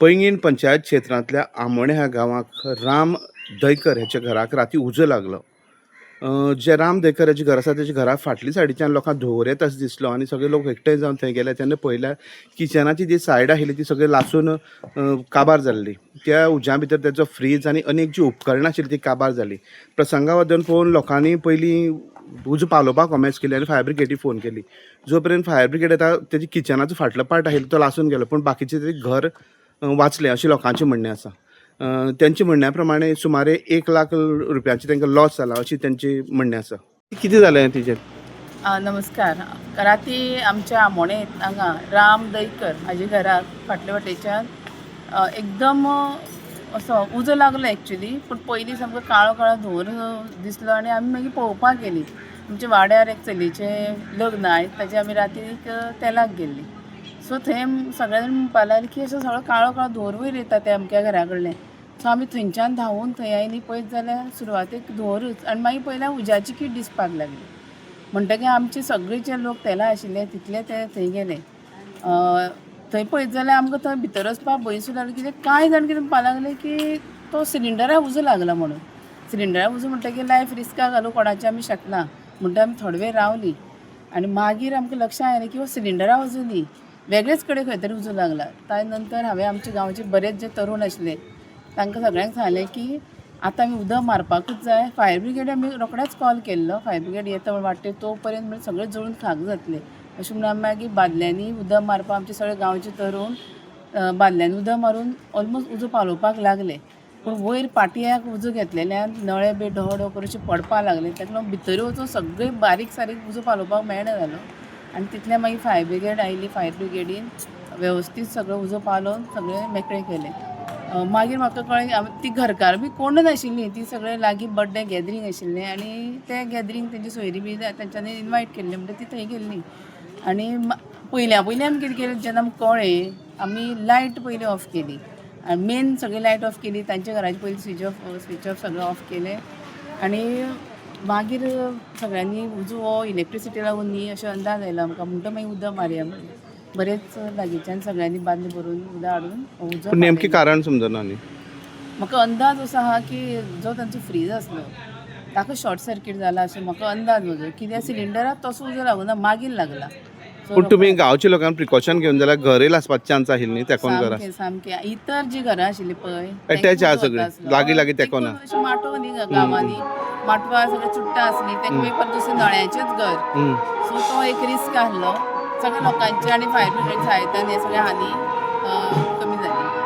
पैंगीण पंचायत क्षेत्रांतल्या आमोणें ह्या गांवाक राम दैकर ह्याच्या घराक राती उजो लागलो. जे राम दैकर हाचें घर आसा तेच्या घरा फाटली सायडीच्यान लोकांक धुंवर येता असो दिसलो आनी सगळे लोक एकठांय जावन थंय गेले तेन्ना पळयल्यार किचनाची जी सायड आशिल्ली ती सगळी लासून काबार जाल्ली. त्या उज्या भितर तेचो फ्रीज आनी अनेक जी उपकरणां आशिल्ली ती काबार जाली. प्रसंगा वचून पळोवन लोकांनी पयलीं उजो पालोवपाक कोमेस केली आनी फायर ब्रिगेडीक फोन केली. जो पर्यंत फायर ब्रिगेड येता तेजी किचनाचो फाटलो पार्ट आशिल्लो तो लासून गेलो, पूण बाकीचें तें घर वाचलें अशें लोकांचें म्हणणें आसा. तेंच्या म्हणण्या प्रमाणे सुमारे 1 लाख रुपयांचे तांकां लॉस जाला अशी तेंची म्हणणें आसा. कितें जालें तिजेर? नमस्कार. राती आमच्या आमोणे हांगा राम दैकर हाजे घराक फाटले वाटेच्यान एकदम असो उजो लागलो एक्चुली, पूण पयलीं सामको काळो काळो धुंवर दिसलो आनी आमी मागीर पळोवपाक गेलीं. आमच्या वाड्यार एक चलयेचें लग्न आयज, ताजें आमी रातीक तेलाक गेल्लीं. सो थंय सगळे जाण म्हणपाक लागले की असो सगळो काळो काळो धुंवर वयर येता त्या अमक्या घरा कडल्यान. सो आमी थंयच्यान धांवून थंय आयलीं. पळयत जाल्यार सुरवातेक धुंवरूच आनी मागीर पळयल्यार उज्याची कीट दिसपाक लागली. म्हणटगीर आमचे सगळे जे लोक तेला आशिल्ले तितले ते थंय गेले. थंय पळयत जाल्यार आमकां थंय भितर वचपाक भंय सुद्दां लागलो, कित्याक कांय जाण कितें म्हणपाक लागले की तो सिलिंडराक उजो लागला म्हणून. सिलिंडराक उजो म्हणटगीर लायफ रिस्काक घालूं कोणाचें आमी शकना म्हणटा. आमी थोडे वेळ रावलीं आनी मागीर आमकां लक्षां आयलें की हो सिलिंडरा उजो न्ही, वेगळेच कडेन खंय तरी उजो लागला. ताजे नंतर हांवें आमच्या गांवचे बरेच जे तरूण आशिल्ले तांकां सगळ्यांक सांगलें की आतां आमी उदक मारपाकूच जाय. फायर ब्रिगेड आमी रोखडेच कॉल केल्लो. फायर ब्रिगेड येता म्हण वाटेर तो पर्यंत म्हणल्यार सगळें जळून खाक जातलें अशें म्हणून आमी मागीर बादल्यांनी उदक मारपाक आमचे सगळे गांवचे तरूण बादल्यांनी उदक मारून ऑलमोस्ट उजो पालोवपाक लागले. पूण वयर पाटयाक उजो घेतलेल्यान नळे बी डहो डहो करून अशें पडपाक लागले. ताका लागून भितर वचून सगळे बारीक सारीक उजो पालोवपाक मेळना जालो आनी तितल्या मागीर फायर ब्रिगेड आयली. फायर ब्रिगेडीन वेवस्थीत सगळो उजो पालोवन सगळें मेकळें केलें. मागीर म्हाका कळ्ळें ती घरकार बी कोण नाशिल्लीं. ती सगळे लागीं बड्डे गॅदरींग आशिल्लें आनी तें गॅदरींग तेंची सोयरी बी तेंच्यांनी इनवायट केल्लें म्हणटा ती थंय गेल्ली. आनी पयल्या पयलीं आमी कितें केलें, जेन्ना आमकां कळ्ळें आमी लायट पयलीं ऑफ केली आनी मेन सगळी लायट ऑफ केली. तांच्या घराची पयलीं स्विच ऑफ सगळें ऑफ केलें आनी मागीर सगळ्यांनी उजो हो इलेक्ट्रिसिटी लागून न्ही अशें अंदाज आयलो आमकां. म्हणटा मागीर उदक मारया म्हणलें. बरेच लागींच्यान सगळ्यांनी बादली भरून उदक हाडून उजो पूण नेमकें पालयलो. कारण समजना न्ही. म्हाका अंदाज असो आहा की जो तांचो फ्रीज आसलो ताका शॉर्ट सर्कीट जाला अशें म्हाका अंदाज म्हजो, कित्याक सिलिंडराक तसो उजो लागूना, मागीर लागला. सो पूण तुमी गांवच्या लोकांक प्रिकॉशन घेवन जाल्यार घरय लासपाचो चान्स आशिल्ली न्ही तेकोन घरा. सामकें सामकें. इतर जी घरां आशिल्लीं पळय Attach आहा तांकां उजो सगळीं. वता आसलो. लागीं लागीं तेंकोन आहा. अशें माटोव न्ही गांवांनी, माटवा सगळें चुट्टां आसली ताका मागीर परत दुसरें नळ्याचेंच घर. सो तो एक रिस्क आहलो सगळ्या लोकांचे आनी फायर ब्रिगेड सहायतान हे सगळे हानी